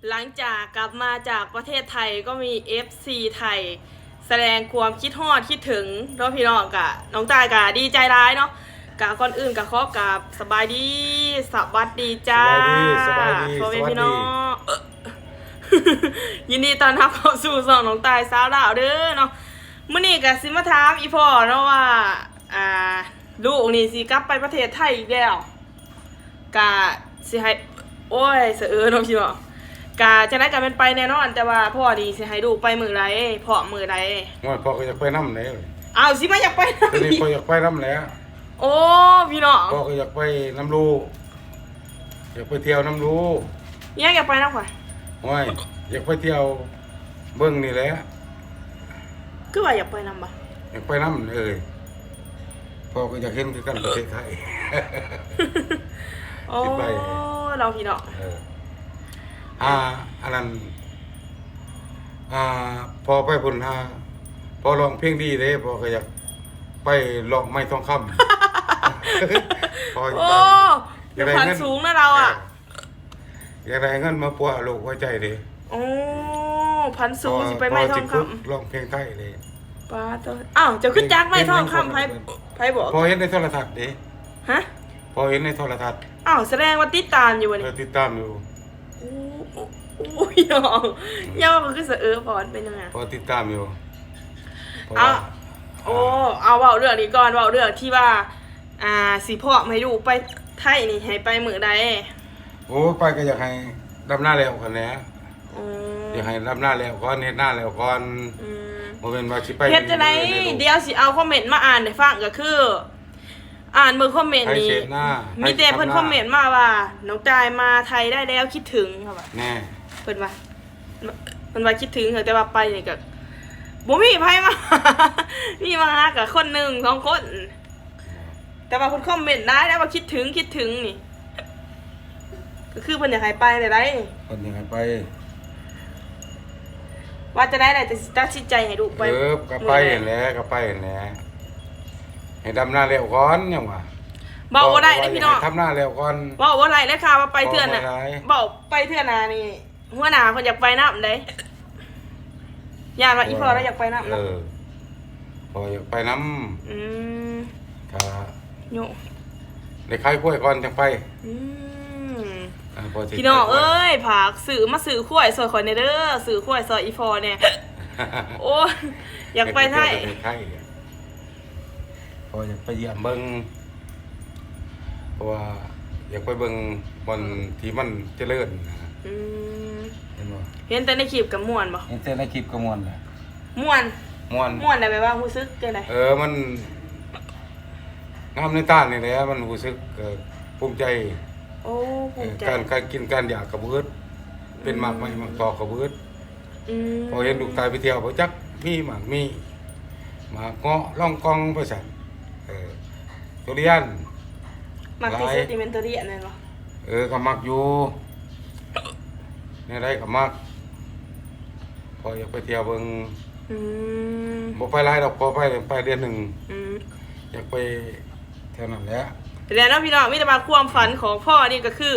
ຫຼັງຈາກກັບມາຈາກປະເທດໄທ ກໍມີເອັຟຊີໄທສະແດງຄວາມຄິດຮອດຄິດເຖິງເນາະພີ່ນ້ອງ. ກະນ້ອງຕ້າຍກະດີໃຈຫຼາຍເນາະ. ກະກ່ອນອື່ນກະຂໍກາບສະບາຍດີ ສະຫວັດດີຈ້າ ສະບາຍດີ ສະຫວັດດີ ພໍ່ແມ່ພີ່ນ້ອງ ສະຫວັດດີ ເອີ ຍິນດີຕ້ອນຮັບເຂົ້າສູ່ຊ່ອງນ້ອງຕ້າຍຊາວລາວເດີເນາະ. ມື້ນີ້ກະຊິມາຖາມອີ່ພໍ່ເນາະວ່າ ອ່າ ລູກນີ້ຊິກັບໄປປະເທດໄທອີກແລ້ວ ກະຊິໃຫ້ ໂອ້ຍ ສະເອີເນາະພີ່ນ້ອງ. ກະຈັ່ງໃດກະແມ່ນໄປແນ່ນອນ ແຕ່ວ່າພໍ່ນີ້ຊິໃຫ້ລູກໄປມື້ໃດ ພ້ອມມື້ໃດ? ໂອ້ຍ ພໍ່ກໍຢາກໄປນຳແຫຼະ. ອ້າວ ຊິມາຢາກໄປນຳ ຕອນນີ້ພໍ່ຢາກໄປນຳແຫຼະ. ໂອ້ ພີ່ນ້ອງ ພໍ່ກໍຢາກໄປນຳລູກ ຢາກໄປທ່ຽວນຳລູກ. ອີຫຍັງ ຢາກໄປນຳຂ້ອຍ? ໂອ້ຍ ຢາກໄປທ່ຽວເບິ່ງນີ້ແຫຼະ. ຄືວ່າຢາກໄປນຳບໍ່? ຢາກໄປນຳເອີຍ ພໍ່ກໍຢາກເຫັນຄືກັນປະເທດໄທ. ໂອ້ ຊິໄປ ເນາະພີ່ນ້ອງ ເອີ ອ່າ ອັນນັ້ນ ອ່າ ພໍ່ໄປພຸ້ນຫາ ພໍ່ຮ້ອງເພງດີເດ້ ພໍ່ກໍຢາກໄປຮ້ອງໄມ້ທອງຄຳ. ພໍ່ ໂອ້ ຢາກໄດ້ ຢູ່ຂັ້ນສູງນະລາວອະ ເອີ ຢາກໄດ້ເງິນມາປົວໂລກຫົວໃຈເດ້. ໂອ້ ພັນສູງຊິໄປໄມ້ທອງຄຳ ພໍ່ຊິຝຶກຮ້ອງເພງໄທເດ້. ປາດໂທ້ ອ້າວ ເຈົ້າຄືຈັກໄມ້ທອງຄຳ ໃຜ ໃຜບອກ? ພໍ່ເຫັນໃນໂທລະທັດເດ້. ຮະ? ພໍ່ເຫັນໃນໂທລະທັດ. ອ້າວ ສະແດງວ່າຕິດຕາມຢູ່ບໍ່ນີ້? ເອີ ຕິດຕາມຢູ່. ໂອ້ ໂອ້ຍ ອືມ ຢ່າວ່າຄືສະເອີ ພໍ່ມັນເປັນຫຍັງອະ? ພໍ່ຕິດຕາມຢູ່ ເພາະວ່າ ເອົາ ໂອ້ ເອົາເວົ້າເລື່ອງນີ້ກ່ອນ ເວົ້າເລື່ອງທີ່ວ່າ ອ່າ ຊິພ້ອມໃຫ້ລູກໄປໄທນີ້ ໃຫ້ໄປມື້ໃດ? ໂອ້ ໄປກໍຢາກໃຫ້ດຳນາແລ້ວກ່ອນແຫຼະ. ອືມ ຢາກໃຫ້ດຳນາແລ້ວກ່ອນ ເຮັດນາແລ້ວກ່ອນ. ອືມ ບໍ່ແມ່ນວ່າຊິໄປ ເຮັດຈັ່ງໃດ? ດຽວຊິເອົາຄອມເມັນມາອ່ານໃຫ້ຟັງ ກໍຄື ອ່ານເບິ່ງຄອມເມັນນີ້ ມີແຕ່ເພິ່ນຄອມເມັນມາວ່າ ນ້ອງຕ້າຍມາໄທໄດ້ແລ້ວ ຄິດເຖິງ ເຂົາວ່າ. ແນ່ ເພິ່ນວ່າ ເພິ່ນວ່າຄິດເຖິງ ແຕ່ວ່າໄປນີ້ກໍບໍ່ມີໃຜມາ ມີມາຫາກໍຄົນໜຶ່ງສອງຄົນ ແຕ່ວ່າເພິ່ນຄອມເມັນຫຼາຍແລ້ວວ່າ ຄິດເຖິງ ຄິດເຖິງນີ້ ກໍຄືເພິ່ນຢາກໃຫ້ໄປແລ້ວໃດ໋. ເພິ່ນຢາກໃຫ້ໄປ ວ່າຈັ່ງໃດລະ ຈະຕັດສິນໃຈໃຫ້ລູກໄປ? ເອີ ກໍໄປຫັ້ນແຫຼະ ກໍໄປຫັ້ນແຫຼະ ໃຫ້ດຳນາແລ້ວກ່ອນ ຫຍັງວ່າ ເວົ້າບໍ່ໄດ້ເດ້ພີ່ນ້ອງ ໃຫ້ທຳນາແລ້ວກ່ອນ ເວົ້າບໍ່ໄດ້ເລີຍຄ່ະ ວ່າໄປເທື່ອໜ້າ ເວົ້າໄປເທື່ອໜ້ານີ້ ຫົວໜ້າເພິ່ນຢາກໄປນຳເດ້ ຢ້ານວ່າອີ່ພໍ່ລາວຢາກໄປນຳເນາະ. ເອີ ພໍ່ຢາກໄປນຳ. ອືມ ກະໂຍ ໄດ້ຂາຍຄວາຍກ່ອນຈັ່ງໄປ. ອືມ ອ່າ ພໍ່ຊິ ພີ່ນ້ອງເອີຍ ຝາກຊື້ ມາຊື້ຄວາຍຊ່ອຍຂ້ອຍແດ່ເດີ ຊື້ຄວາຍຊ່ອຍອີ່ພໍ່ແດ່. ໂອ້ຍ ຢາກໄປໄທ ໄປໄທ ພໍ່ຢາກໄປຢ້ຽມເບິ່ງ ເພາະວ່າຢາກໄປເບິ່ງບ່ອນທີ່ມັນຈະເລີນນະ. ອືມ ເຫັນບໍ່? ເຫັນແຕ່ໃນຄລິບກໍມ່ວນບໍ່? ເຫັນແຕ່ໃນຄລິບກໍມ່ວນແຫຼະ. ມ່ວນ ມ່ວນ ມ່ວນແບບວ່າຮູ້ສຶກຈັ່ງໃດ? ເອີ ມັນງາມໃນຕານີ້ແຫຼະ ມັນຮູ້ສຶກ ເອີ ພູມໃຈ. ໂອ້ ພູມໃຈ ເອີ ການ ການກິນການຢາກກໍບໍ່ອຶດ ເປັນໝາກໄມ້ ອືມ ໝາກຕອກກໍບໍ່ອຶດ. ອືມ ພໍເຫັນລູກຊາຍໄປທ່ຽວ ບໍ່ຈັກມີໝາກມີ ໝາກເງາະ ລອງກອງ ໄປຊັ້ນ ເອີ ທຸລຽນ ມັກທີ່ສຸດນີ້ແມ່ນທຸລຽນແມ່ນບໍ່? ເອີ ກໍມັກຢູ່ ແນວໃດກໍມັກ ພໍຢາກໄປທ່ຽວເບິ່ງ. ອືມ ບໍ່ໄປຫຼາຍດອກ ພໍໄປ ໄປເດືອນໜຶ່ງ. ອືມ ຢາກໄປແຖວນັ້ນແຫຼະ. ແລ້ວເນາະພີ່ນ້ອງ ມີແຕ່ວ່າຄວາມຝັນຂອງພໍ່ນີ້ກໍຄື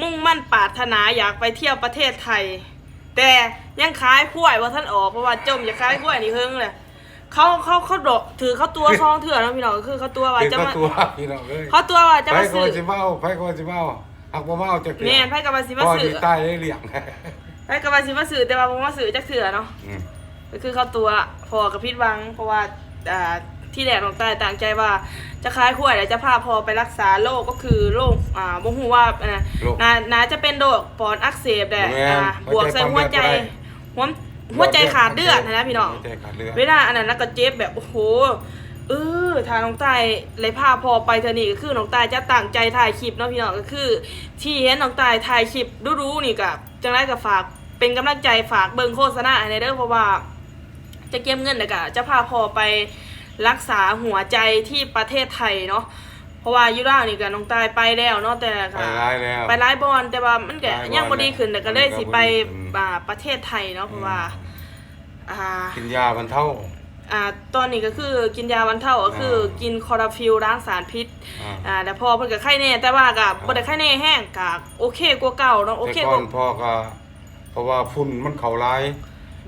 ມຸ່ງໝັ້ນປາດຖະໜາຢາກໄປທ່ຽວປະເທດໄທ ແຕ່ຍັງຂາຍຄວາຍບໍ່ທັນອອກ ເພາະວ່າຈົ່ມຢາກຂາຍຄວາຍນີ້ເຫິງແລ້ວ. ເຂົາ ເຂົາ ເຂົາດອກ ຖືກເຂົາຕົວະສອງເທື່ອເນາະພີ່ນ້ອງ ກໍຄືເຂົາຕົວະວ່າຈະມາ ຖືກເຂົາຕົວະພີ່ນ້ອງເອີຍ. ເຂົາຕົວະວ່າຈະມາຊື້ ໃຜກໍວ່າຊິມາເອົາ ໃຜກໍວ່າຊິມາເອົາ ຫາກບໍ່ມາເອົາຈັກເທື່ອ. ແມ່ນ ໃຜກໍວ່າຊິມາຊື້ ພໍ່ຊິຕາຍໄດ້ລ້ຽງ ໃຜກໍວ່າຊິມາຊື້ ແຕ່ວ່າບໍ່ມາຊື້ຈັກເທື່ອເນາະ. ອືມ ກໍຄືເຂົາຕົວະ ພໍ່ກໍຜິດຫວັງ ເພາະວ່າ ອ່າ ທີແລກນ້ອງຕ້າຍຕັ້ງໃຈວ່າຈະຂາຍຄວາຍ ແລ້ວຈະພາພໍ່ໄປລັກສາໂລກ ກໍຄືໂລກ ອ່າ ບໍ່ຮູ້ວ່າ ອ່າ ໂລກ ໜ້າ ໜ້າຈະເປັນໂລກປອດອັກເສບແຫຼະ. ບໍ່ແມ່ນ ອ່າ ບວກໃສ່ຫົວໃຈ ຫົວໃຈ ຫົວ ຫົວໃຈຂາດເລືອດຫັ້ນນະພີ່ນ້ອງ. ຫົວໃຈຂາດເລືອດ ເວລາອັນນັ້ນນະກໍເຈັບແບບ ໂອ້ໂຫ ເອີ ຖ້ານ້ອງຕ້າຍໄດ້ພາພໍ່ໄປເທື່ອນີ້ ກໍຄືນ້ອງຕ້າຍຈະຕັ້ງໃຈຖ່າຍຄລິບເນາະພີ່ນ້ອງ. ກໍຄືທີ່ເຫັນນ້ອງຕ້າຍຖ່າຍຄລິບດຸໆນີ້ ກໍຈັ່ງໃດກໍຝາກເປັນກຳລັງໃຈ ຝາກເບິ່ງໂຄສະນາໃຫ້ແດ່ເດີ ເພາະວ່າ ຈະເກັບເງິນ ແລ້ວກະຈະພາພໍ່ໄປລັກສາຫົວໃຈທີ່ປະເທດໄທເນາະ. ເພາະວ່າຢູ່ລາວນີ້ກະນ້ອງຕ້າຍໄປແລ້ວເນາະ ແຕ່ກະໄປຫຼາຍແລ້ວ ໄປຫຼາຍບ່ອນ ແຕ່ວ່າມັນກະຍັງບໍ່ດີຂຶ້ນ ແລ້ວກະເລີຍຊິໄປ ອືມ ອ່າ ປະເທດໄທເນາະ. ເພາະວ່າ ອືມ ອ່າ ກິນຢາບັນເທົາ ອ່າ ຕອນນີ້ກະຄືກິນຢາບັນເທົາ ກະຄື ອ່າ ກິນຄໍລາຟິວລ້າງສານພິດ ອ່າ ອ່າ ແລ້ວພໍ່ເພິ່ນກະໄຄແນ່ ແຕ່ວ່າກະ ອ່າ ບໍ່ໄດ້ໄຄແນ່ແຮງ ກະໂອເຄກວ່າເກົ່າເນາະ ໂອເຄກວ່າ ແຕ່ກ່ອນພໍ່ກະ ເພາະວ່າຝຸ່ນມັນເຂົ້າຫຼາຍ.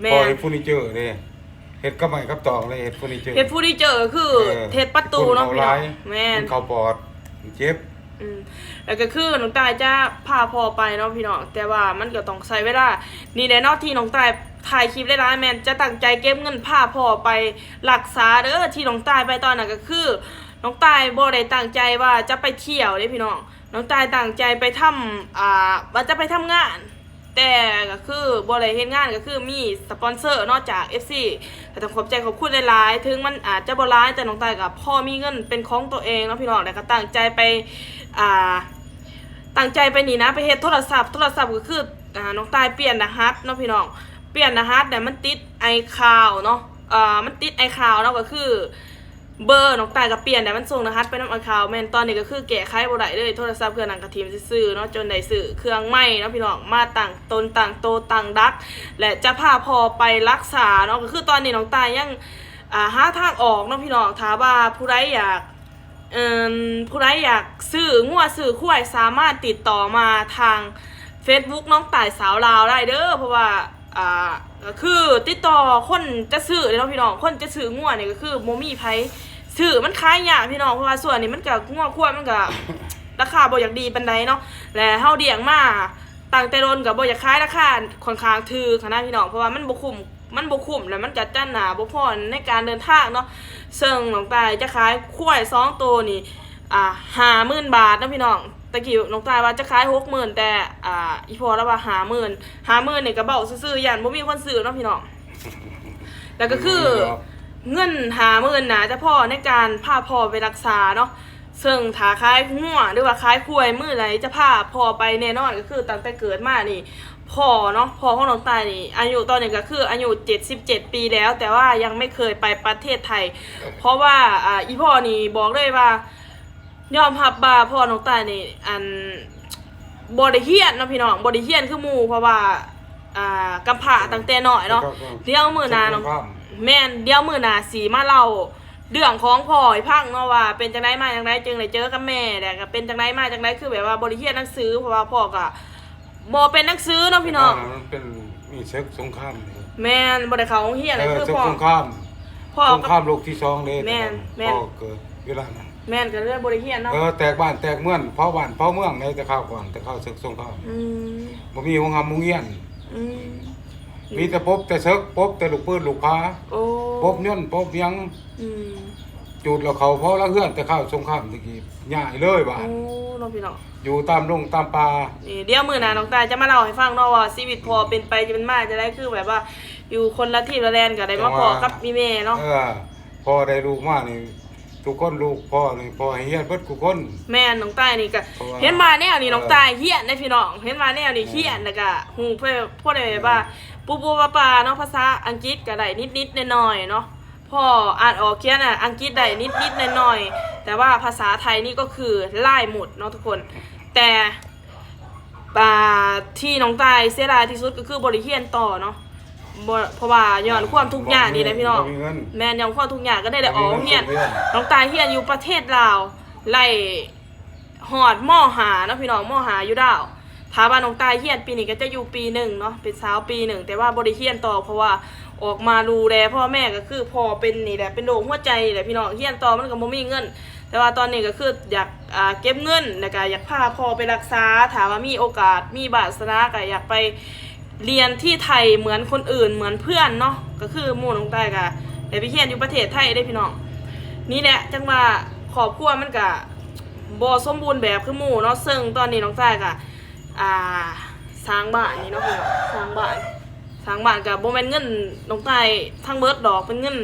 ແມ່ນ ພໍເຮັດເຟີນີເຈີເດ້ ເຮັດກັບໄມ້ກັບຕອກເດ້ ເຮັດເຟີນີເຈີ ເຮັດເຟີນີເຈີກໍຄື ເອີ ເຮັດປະຕູເນາະ ຝຸ່ນເຂົ້າຫຼາຍ ພີ່ນ້ອງ. ແມ່ນ ມັນເຂົ້າປອດ ເຈັບ. ອືມ ແລ້ວກໍຄືນ້ອງຕ້າຍຈະພາພໍ່ໄປເນາະພີ່ນ້ອງ ແຕ່ວ່າມັນກໍຕ້ອງໃຊ້ເວລາ. ນີ້ແຫຼະເນາະທີ່ນ້ອງຕ້າຍຖ່າຍຄລິບຫຼາຍໆ ແມ່ນຈະຕັ້ງໃຈເກັບເງິນພາພໍ່ໄປລັກສາເດີ. ທີ່ນ້ອງຕ້າຍໄປຕອນນັ້ນກໍຄື ນ້ອງຕ້າຍບໍ່ໄດ້ຕັ້ງໃຈວ່າຈະໄປທ່ຽວເດ້ພີ່ນ້ອງ ນ້ອງຕ້າຍຕັ້ງໃຈໄປທຳ ອ່າ ວ່າຈະໄປທຳງານ ແຕ່ກໍຄືບໍ່ໄດ້ເຮັດງານ ກໍຄືມີສະປອນເຊີເນາະ ຈາກເອັຟຊີ ກໍຕ້ອງຂອບໃຈຂອບຄຸນຫຼາຍໆ. ເຖິງມັນອາດຈະບໍ່ຫຼາຍ ແຕ່ນ້ອງຕ້າຍກໍພໍມີເງິນເປັນຂອງຕົວເອງເນາະພີ່ນ້ອງ ແລ້ວກໍຕັ້ງໃຈໄປ ອ່າ ຕັ້ງໃຈໄປນີ້ນະ ໄປເຮັດໂທລະສັບ ໂທລະສັບກໍຄື ອ່າ ນ້ອງຕ້າຍປ່ຽນລະຫັດເນາະພີ່ນ້ອງ ປ່ຽນລະຫັດແລ້ວມັນຕິດໄອຄາວເນາະ ເອີ ມັນຕິດໄອຄາວເນາະ ກໍຄື ເບີນ້ອງຕ້າຍກໍປ່ຽນແລ້ວ ມັນສົ່ງລະຫັດໄປນຳໄອຄາວ. ແມ່ນຕອນນີ້ກໍຄືແກ້ໄຂບໍ່ໄດ້ເລີຍ ໂທລະສັບເຄື່ອງນັ້ນກໍຖິ້ມຊື່ໆເນາະ ຈົນໄດ້ຊື້ເຄື່ອງໃໝ່ເນາະພີ່ນ້ອງ ມາຕັ້ງຕົນຕັ້ງໂຕຕັ້ງຫຼັກ ແລະ ຈະພາພໍ່ໄປລັກສາເນາະ. ກໍຄືຕອນນີ້ນ້ອງຕ້າຍຍັງ ອ່າ ຫາທາງອອກເນາະພີ່ນ້ອງ ຖ້າວ່າຜູ້ໃດຢາກ ເອີ່ມ ຜູ້ໃດຢາກຊື້ງົວຊື້ຄວາຍ ສາມາດຕິດຕໍ່ມາທາງເຟສບຸກນ້ອງຕ້າຍສາວລາວໄດ້ເດີ ເພາະວ່າ ອ່າ ກໍຄືຕິດຕໍ່ຄົນຈະຊື້ເດ້ເນາະພີ່ນ້ອງ ຄົນຈະຊື້ງົວນີ້ກໍຄືບໍ່ມີໃຜຊື້ ມັນຂາຍຍາກພີ່ນ້ອງ ເພາະວ່າຊ່ວງນີ້ມັນກໍ ງົວຄວາຍມັນກໍລາຄາບໍ່ຢາກດີປານໃດເນາະ ແລະ ເຮົາລ້ຽງມາຕັ້ງແຕ່ດົນກໍບໍ່ຢາກຂາຍ ລາຄາຂ້ອນຂ້າງຖືກຫັ້ນນະພີ່ນ້ອງ ເພາະວ່າມັນບໍ່ຄຸ້ມ ມັນບໍ່ຄຸ້ມ ແລ້ວມັນກໍຈັນໜ້າບໍ່ພໍໃນການເດີນທາງເນາະ. ເຊິ່ງນ້ອງຕ້າຍຈະຂາຍຄວາຍສອງໂຕນີ້ ອ່າ ຫ້າໝື່ນບາດເນາະພີ່ນ້ອງ ຕະກີ້ນ້ອງຕ້າຍວ່າຈະຂາຍຫົກໝື່ນ ແຕ່ ອ່າ ອີ່ພໍ່ລາວວ່າຫ້າໝື່ນ ຫ້າໝື່ນນີ້ກໍເວົ້າຊື່ໆ ຢ້ານບໍ່ມີຄົນຊື້ເນາະພີ່ນ້ອງ ແລ້ວກໍຄື ບໍ່ມີດອກ ເງິນຫ້າໝື່ນໜ້າຈະພໍໃນການພາພໍ່ໄປລັກສາເນາະ. ເຊິ່ງຖ້າຂາຍງົວ ຫຼືວ່າຂາຍຄວາຍມື້ໃດຈະພາພໍ່ໄປແນ່ນອນ ກໍຄືຕັ້ງແຕ່ເກີດມານີ້ ພໍ່ເນາະ ພໍ່ຂອງນ້ອງຕ້າຍນີ້ ອາຍຸຕອນນີ້ກໍຄືອາຍຸເຈັດສິບເຈັດປີແລ້ວ ແຕ່ວ່າຍັງໄມ່ເຄີຍໄປປະເທດໄທ ເພາະວ່າ ອ່າ ອີ່ພໍ່ນີ້ບອກເລີຍວ່າ ຍອມຮັບວ່າພໍ່ນ້ອງຕ້າຍນີ້ ອັນ ບໍ່ໄດ້ຮຽນເນາະພີ່ນ້ອງ ບໍ່ໄດ້ຮຽນຄືໝູ່ ເພາະວ່າ ອ່າ ກຳພ້າຕັ້ງແຕ່ນ້ອຍເນາະ. ດຽວມື້ໜ້ານ້ອງ ແມ່ນ ດຽວມື້ໜ້າຊິມາເລົ່າເລື່ອງຂອງພໍ່ໃຫ້ຟັງເນາະ ວ່າເປັນຈັ່ງໃດມາຈັ່ງໃດ ຈຶ່ງໄດ້ເຈີກັບແມ່ ແລ້ວກໍເປັນຈັ່ງໃດມາຈັ່ງໃດ ຄືແບບວ່າບໍ່ໄດ້ຮຽນໜັງສື ເພາະວ່າພໍ່ກໍ ບໍ່ເປັນໜັງສືເນາະພີ່ນ້ອງ ແຕ່ກ່ອນມັນເປັນ ມີເສິກສົງຄາມເດ້ ແມ່ນ ບໍ່ໄດ້ເຂົ້າໂຮງຮຽນ ເອີ ຄືພໍ່ ເສິກສົງຄາມ ພໍ່ ສົງຄາມໂລກທີສອງເດ້ ແມ່ນ ຕອນນັ້ນ ແມ່ນ ພໍ່ເກີດເວລານັ້ນ ແມ່ນ ກໍເລີຍບໍ່ໄດ້ຮຽນເນາະ ເອີ ແຕກບ້ານແຕກເມືອງ ເຜົາບ້ານເຜົາເມືອງເດ້ ແຕ່ຄາວກ່ອນ ແຕ່ຄາວເສິກສົງຄາມ ອືມ ບໍ່ມີໂຮງຮ່ຳໂຮງຮຽນ ອືມ ມີແຕ່ປົບແຕ່ເສິກ ປົບແຕ່ລູກປືນລູກພາ ໂອ້ ປົບຍົນປົບຫຍັງ ອືມ ຈູດລະເຂົ້າເຜົາລະເຮືອນ ແຕ່ຄາວສົງຄາມຕະກີ້ ຍ້າຍເລີຍບ້ານ ໂອ້ ເນາະພີ່ນ້ອງ ຢູ່ຕາມດົງຕາມປ່າ ນີ້ ດຽວມື້ໜ້ານ້ອງຕ້າຍຈະມາເລົ່າໃຫ້ຟັງເນາະ ວ່າຊີວິດພໍ່ເປັນໄປເປັນມາຈັ່ງໃດ ຄືແບບວ່າຢູ່ຄົນລະທີບລະແດນ ກໍໄດ້ມາພໍ້ກັບອີ່ແມ່ເນາະ ເອີ ພໍ່ໄດ້ລູກມານີ້ ທຸກຄົນລູກພໍ່ນີ້ ພໍ່ໃຫ້ຮຽນເບິດທຸກຄົນ ແມ່ນ ນ້ອງຕ້າຍນີ້ກໍ ເພາະວ່າ ເຫັນວ່າແນວນີ້ ເອີ ນ້ອງຕ້າຍຮຽນເດ້ພີ່ນ້ອງ ເຫັນວ່າແນວນີ້ ແມ່ນ ຮຽນ ແລ້ວກໍຮູ້ ພໍໄດ້ແບບວ່າ ແມ່ນ ປຸບໆປະປະເນາະ ພາສາອັງກິດກໍໄດ້ນິດໆໜ້ອຍໆເນາະ ພໍອ່ານອອກຂຽນອັງກິດໄດ້ນິດໆໜ້ອຍໆ ແຕ່ວ່າພາສາໄທນີ້ກໍຄືລາຍໝົດເນາະທຸກຄົນ ແຕ່ ອ່າ ທີ່ນ້ອງຕ້າຍເສຍດາຍທີ່ສຸດກໍຄືບໍ່ໄດ້ຮຽນຕໍ່ເນາະ ບໍ່ ເພາະວ່າຍ້ອນຄວາມທຸກຍາກນີ້ແຫຼະພີ່ນ້ອງ ບໍ່ມີເງິນ ແມ່ນ ຍ້ອນຄວາມທຸກຍາກກໍໄດ້ ບໍ່ມີເງິນ ໄດ້ອອກຮຽນ ສົ່ງຮຽນ ນ້ອງຕ້າຍຮຽນຢູ່ປະເທດລາວ ໄດ້ຮອດ ມໍຫ້າເນາະພີ່ນ້ອງ ມໍຫ້າຢູ່ລາວ ຖ້າວ່ານ້ອງຕ້າຍຮຽນປີນີ້ກໍຈະຢູ່ປີໜຶ່ງເນາະ ເປັນສາວປີໜຶ່ງ ແຕ່ວ່າບໍ່ໄດ້ຮຽນຕໍ່ ເພາະວ່າອອກມາດູແລພໍ່ແມ່ ກໍຄືພໍ່ເປັນນີ້ແຫຼະ ເປັນໂລກຫົວໃຈນີ້ແຫຼະພີ່ນ້ອງ ຮຽນຕໍ່ມັນກໍບໍ່ມີເງິນ ແຕ່ວ່າຕອນນີ້ກໍຄືຢາກ ອ່າ ເກັບເງິນ ແລ້ວກໍຢາກພາພໍ່ໄປລັກສາ ຖ້າວ່າມີໂອກາດ ມີວາສະໜາ ກໍຢາກໄປຮຽນທີ່ໄທເໝືອນຄົນອື່ນ ເໝືອນເພື່ອນເນາະ ກໍຄືໝູ່ນ້ອງຕ້າຍກໍໄດ້ໄປຮຽນຢູ່ປະເທດໄທເດ້ພີ່ນ້ອງ ນີ້ແຫຼະ ຈັ່ງວ່າຄອບຄົວມັນກໍ ບໍ່ສົມບູນແບບຄືໝູ່ເນາະ ເຊິ່ງຕອນນີ້ນ້ອງຕ້າຍກໍ ອ່າ ສ້າງບ້ານນີ້ເນາະພີ່ນ້ອງ ສ້າງບ້ານ ສ້າງບ້ານກໍບໍ່ແມ່ນເງິນນ້ອງຕ້າຍທັງເບິດດອກ ເປັນເງິນ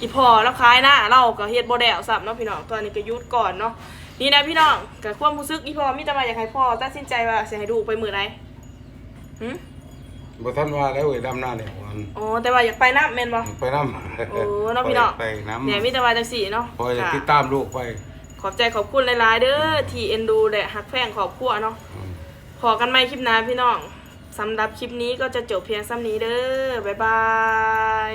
ອີ່ພໍ່ລາວຂາຍນາ ລາວກໍເຮັດບໍ່ແລ້ວຊ້ຳເນາະພີ່ນ້ອງ ຕອນນີ້ກໍຢຸດກ່ອນເນາະ ນີ້ແຫຼະພີ່ນ້ອງ ກໍຄວາມຮູ້ສຶກອີ່ພໍ່ມີແຕ່ວ່າຢາກໃຫ້ພໍ່ຕັດສິນໃຈວ່າຊິໃຫ້ລູກໄປມື້ໃດ. ຫື? ບໍ່ທັນວ່າແລ້ວເອີຍ ດຳນາແລ້ວອັນ ອໍ ແຕ່ວ່າຢາກໄປນຳແມ່ນບໍ່? ໄປນຳ ໂອ້ ເນາະພີ່ນ້ອງ ໄປນຳ ແມ່ມີແຕ່ວ່າຈັ່ງຊີ້ເນາະ ຂ້ອຍຕິດຕາມລູກໄປ ຂອບໃຈຂອບຄຸນຫຼາຍໆເດີ ອືມ ທີ່ເອັນດູ ແລະ ຮັກແພງຄອບຄົວເນາະ ອືມ ພໍ້ກັນໃໝ່ຄລິບໜ້າພີ່ນ້ອງ ສຳລັບຄລິບນີ້ກໍຈະຈົບພຽງສ່ຳນີ້ເດີ ບາຍບາຍ.